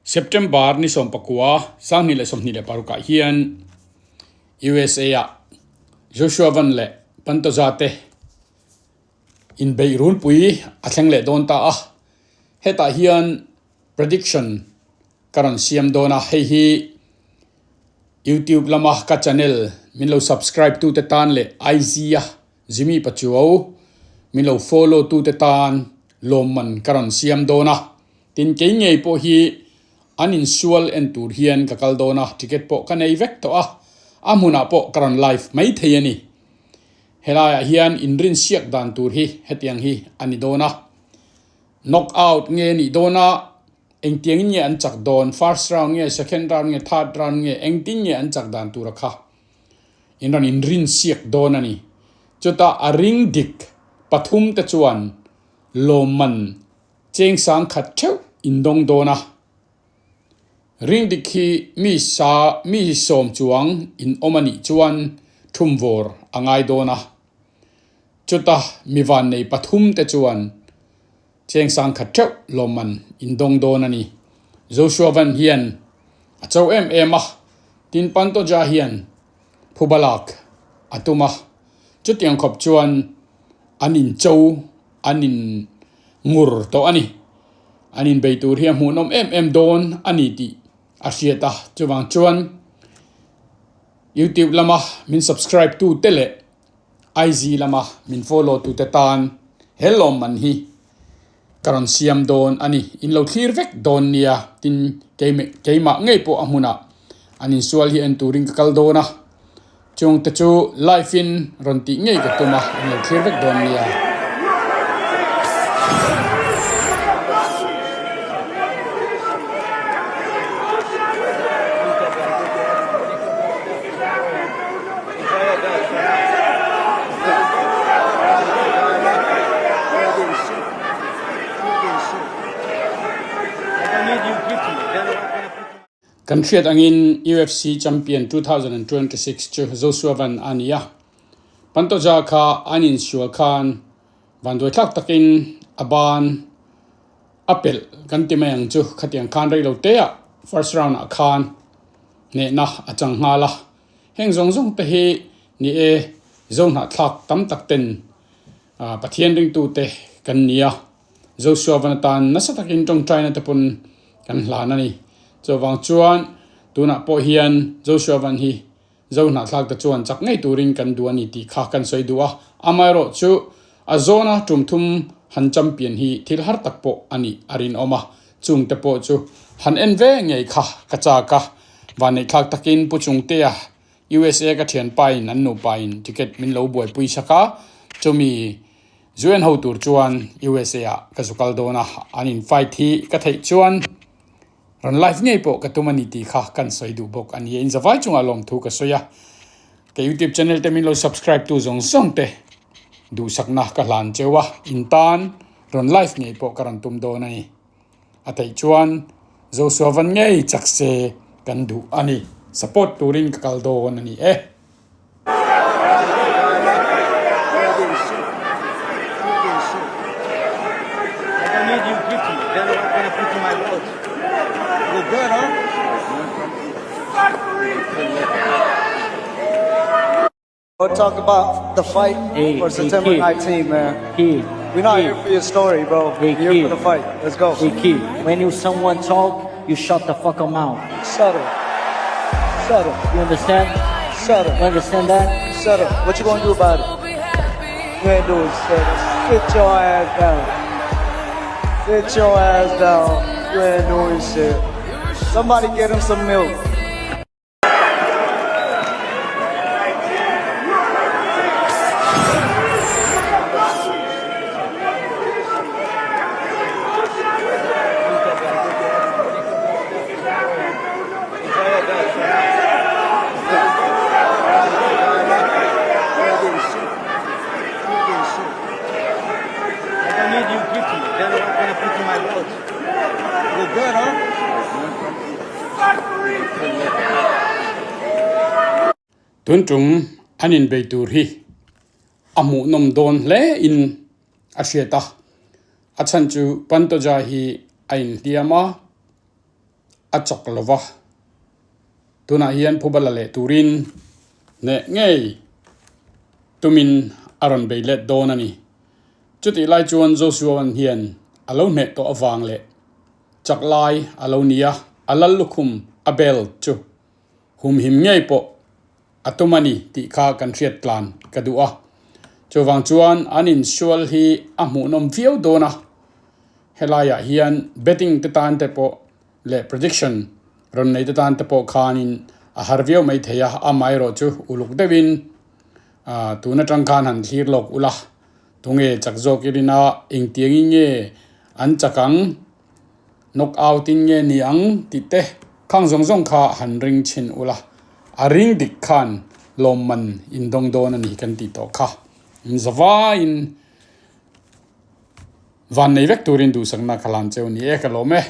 September ni 19 2026 ah hian USA ah Joshua Van leh Pantoja te inbeih runpui a thleng leh dawn ta a. Hetah hian prediction ka rawn siam dawn a, hei hi YouTube lama ka channel min lo subscribe tute tan leh IG a Jimmy Pachuau min lo follow tute tan lawmman ka rawn siam dawn a. Tin kei ngei pawh hi an insual en tur hian ka kal dawn a, ticket pawh ka nei vek tawh a, a hmunah pawh ka rawn live mai thei a ni. Helaiah hian inrinsiak dan tur hi hetiang hi a ni dawn a. Knock out nge nih dawn a, engtiangin nge an chak dawn, first round nge, second round nge, third round nge, engtin nge an chak dan tur a kha in rawn inrinsiak dawn a ni. Chutah a ring dik pathum te chuan lawmman cheng sang khat theuh in dawng dawn a. Ring dik hi mi sa mi sawm chuang in awm a nih chuan thumvawr a ngai dawn a. Chuta mi vannei pathum te chuan cheng sang khat theuh lawmman in dawng dawn a ni. Joshua Van hian a cho em em a, tin Pantoja hian phuba lak a tum a. Chutiang khawp chuan an in cho an in ngur tawh a ni. An inbei tur hi a hmuhnawm em em dawn a ni tih a hriat a. Chuvang chuan YouTube lama min subscribe tu te leh IG lama min follow tu te tan he lawmman hi ka rawn siam dawn a ni. In lo thlir vek dawn nia tin keimah ngei pawh a hmunah an insual hi en turin ka kal dawn a. Chung te chu live in rawn tih ngei ka tum a, in lo thlir vek dawn nia. Kan hriat angin UFC champion 2026 chu Joshua Van a ni a. Pantoja kha an insual khan vanduaithlak takin a ban a pelh kan ti mai ang chu. Khatiang khan rei lo teah first round ah khan hnehna a chang nghal a. Heng zawng zawng te hi ni e Zohnahthlak tam tak ten Pathian ringtute kan ni a. Joshua van atan nasa takin tawngtaina te pawn kan hlan a ni. Chuvang chuan tunah pawh hian Joshua van hi Zo hnahthlak te chuan chak ngei turin kan duh a ni tih kha kan sawi duh a. Amaherawh chu a zawna tum thum han champion hi thil har tak pawh a nih a rinawm a. Chung te pawh chu han en ve ngei kha ka chak a. Vanneihthlak takin Pu Chungtea USA ka thianpain an nupain ticket min lo buaipui sak a. Chumi Zuen ho tur chuan USA ah ka zu kal dawn a, an in fight hi ka theih chuan rawn live ngei pawh ka tum a ni tih kha kan sawi duh bawk a ni a, in zavai chungah lawmthu ka sawi a, ka youtube channel te min lo subscribe tu zawng zawng te duhsakna ka hlan cheu a, in tan rawn live ngei pawh ka rawn tum dawn a ni. A theih chuan Joshua van ngei chak se kan duh a ni, support turin ka kal dawn a ni e. We'll talk about the fight Hey, for hey, September kid. 19, man. Kid, We're not kid. here for your story, bro. Hey, We're here kid. for the fight. Let's go. Hey, kid, when you someone talk, you shut the fuck up mouth. Shut up. Shut up. You understand? Shut You up. understand that? Shut up. What you gonna do about it? You ain't doing shit. Sit your ass down. Sit your ass down. You ain't doing shit. Somebody get him some milk. Tun tum an inbei tur hi a hmuhnawm dawn hle in a hriat a, a chhan chu Pantoja hi a inhliam a. a chak lo va, tunah hian phuba la leh turin hneh ngei tumin a rawn bei let dawn a ni. Chutih lai chuan Joshua hian a lo hneh tawh avang leh chak lai a lo ni a, a lal lukhum a belt chu humhim ngei pawh a tum a ni tih kha kan hriat tlan ka duh a. Chuvang chuan an insual hi a hmuhnawm viau dawn a, helaiah hian betting te tan te pawh leh prediction rawn nei te tan te pawh khanin a har viau mai thei a, amaherawh chu uluk deuhin tun atang khan han thlir lawk ula, tunge chak zawk i rin a, engtiangin nge an chak ang? Knock out in nge ni ang tih te khang zawng zawng kha han ring chhin ula, a ring dik khan lawmman in dawng dawn a ni kan tih tawh kha. In zavaiin van nei vek turin duhsakna ka hlan cheu ni e ka lawm e.